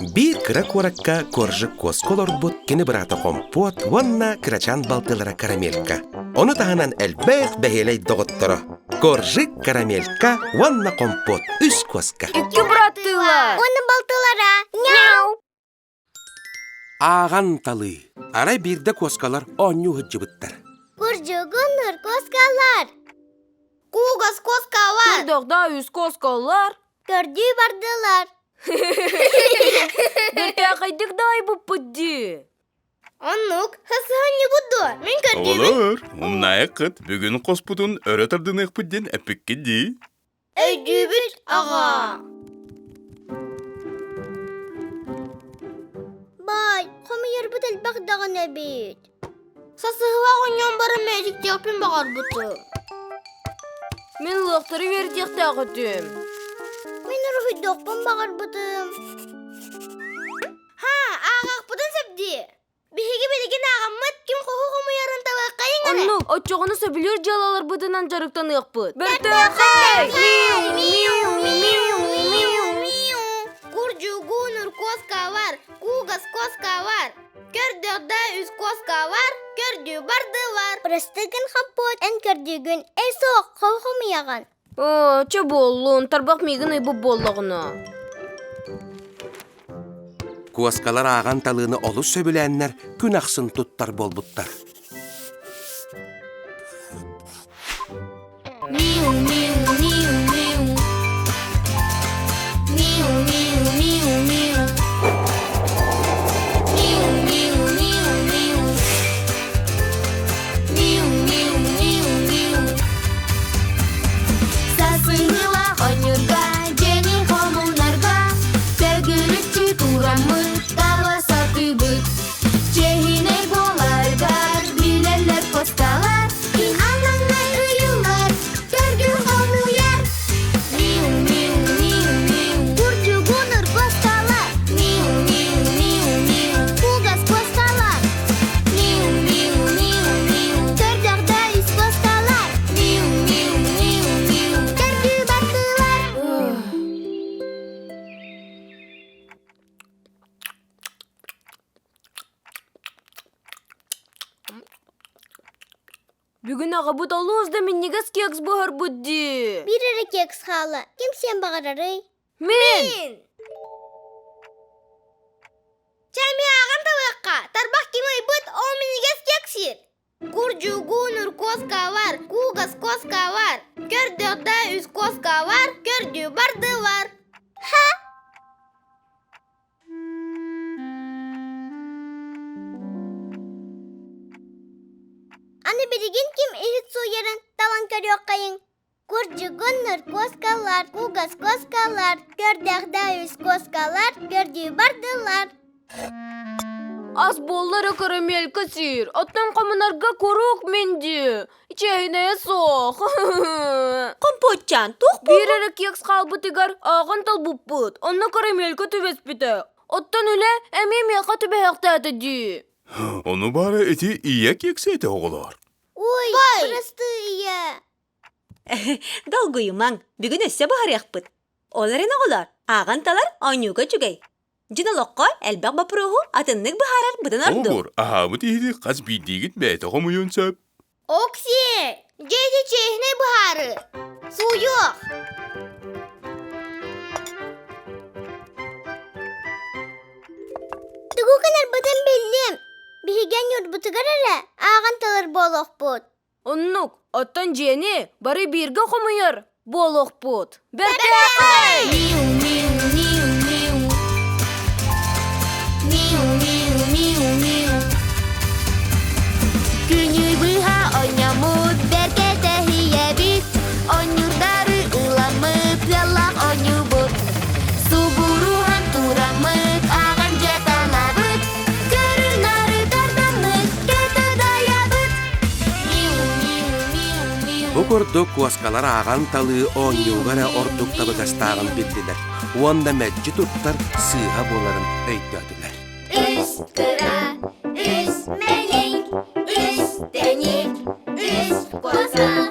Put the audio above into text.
Биир кыра куоракка Коржик куоска олорбут кини быраата Хомпуот уонна кырачаан балтылара Карамелька. Ону таһынан элбэх бэһиэлэй доҕотторо Коржик, Карамелька уонна Хомпуот үс куоска. Икки быраттыылар. Уонна балтылара. Няу! Ааҕан талыы. Арай биирдэ куоскалар оонньуу сылдьыбыттар. Курдьугуннур куоскалар. Кугас куоскалар. Курдохда үс куоскалар. Көрдүү бардылар. Бэртээхэйдик да айбыппыт дии. Оннук, хасыһанньыбыт дуо? Мин көрдүүбүн. Оҕолор, умнаайыккыт, бүгүн хоспутун өрө тардыныахпыт диэн эппиккит дии. Өйдүүбүт, аҕаа. Бай, хомуйарбыт элбэх даҕаны эбит. Сасыһылаах оонньоон баран мээчиктиэхпин баҕарбытым. Мин лыахтары үөрдиэхтээх этим. Мин уруһуйдуохпун баҕарбытым. Ха, ааҕыахпытын сөп дии. Биһиги билигин ааҕаммыт ким хоһу хомуйарын табыаххайыҥ эрэ. Оннук, оччоҕуна сөбүлүүр дьыалаларбытынан дьарыктаныахпыт. Бэртээхэй! Миу, миу, миу, миу. Курдьугун уркуоскалар, кугас куоскалар. Көрдөөх да үс куоскалар, көрдүү бардылар. Простыгын хаппыт эн көрдүүгүн, эй суох, хол хомуйаҕын. Оо, чэ буоллун, тарбах миигин ыйбыт буоллаҕына. Куоскалар ааҕан талыыны олус сөбүлээннэр күн ахсын туттар буолбуттар. Миу, миу, миу, миу. Миу, миу, миу, миу. Миу, миу, миу, миу. Миу, миу, миу, миу. Сасыҥҥыла оонньуурга, дьиэни хомунарга, төгүрүччү тураммыт, таба сатыыбыт. Чэһинэй буоларгар билэллэр куоскалар, Анаҥнай ыйыллар, көргүн хомуйар. Миу, миу, миу, миу. Курдьугунур куоскалар, Миу, миу, миу, миу. кугас куоскалар, Миу, миу, миу, миу. көрдөөх да үс куоскалар, Миу, миу, миу, миу. көрдүү бардылар. Бүгүн аҕабыт олус да минньигэс кекс буһарбыт дии. Биир эрэ кекс хаала. Ким сиэн баҕарарый? Мин! Чэ, эмиэ ааҕан талыахха. Тарбах ким ыйбыт, ол минньигэс кекс сиир. Курдьугун уркуоскалар, кугас куоскалар, көрдөөх да үс куоскалар, көрдүү бардылар. Ха! Аны билигин ким иһит сууйарын талан көрүөххэйиҥ. Курдьугун наркоскалар, кугас куоскалар, көрдөөх да үс куоскалар, көрдүү бардылар. Ас буоллар карамелька сиир, оттон хомунарга куруук мин дии. Чэйнэйэ суох. Компотчаан туох Биир эрэ кекс хаалбытыгар ааҕан талбыппыт, онно карамелька түбэспитэ. Оттон үлэ эмиэ миэхэ түбэһэхтээтэ дии. Ону баара ити ийэ кекси этэ оҕолоор. Ой, бырастыы ийэ. Долгуйумаҥ, бүгүн өссө буһарыахпыт. Ол эрэн оҕолоор, ааҕан талар оонньууга үчүгэй. Дьин олоххо элбэх боппуруоһу атыннык быһаарар быдан ордук. Оҕолор, аһаабыт иһити хас биирдиигит бэйэтэ хомуйуон сөп. Оксие, дьэ ити чиэһинэй быһаары. Сууйуох. Тугу гынарбытын биллим. Биһиги ньурбутугар эрэ ааҕан талар буолуохпут. Оннук, оттон дьиэни бары бииргэ хомуйар буолуохпут. Бэртээхэй! Миу, миу, миу, миу. Миу, миу, миу, миу. Күнү быһа оонньоммут, бэркэ тэһийэбит. Оонньуурдары ыламмыт, ыаллаах оонньуубут. Субуруһан тураммыт, ааҕан дьаталабыт. Көрү-нары тардаммыт, кэтэ дайабыт. Бу курдук куоскалар ааҕан талыы оонньууга эрэ ордук табыгастааҕын биллилэр уонна мэлдьи туттар сыыһа буоларын өйдөөтүлэр. Үс кыра, үс мэлиҥ, үс тэник, үс куоска.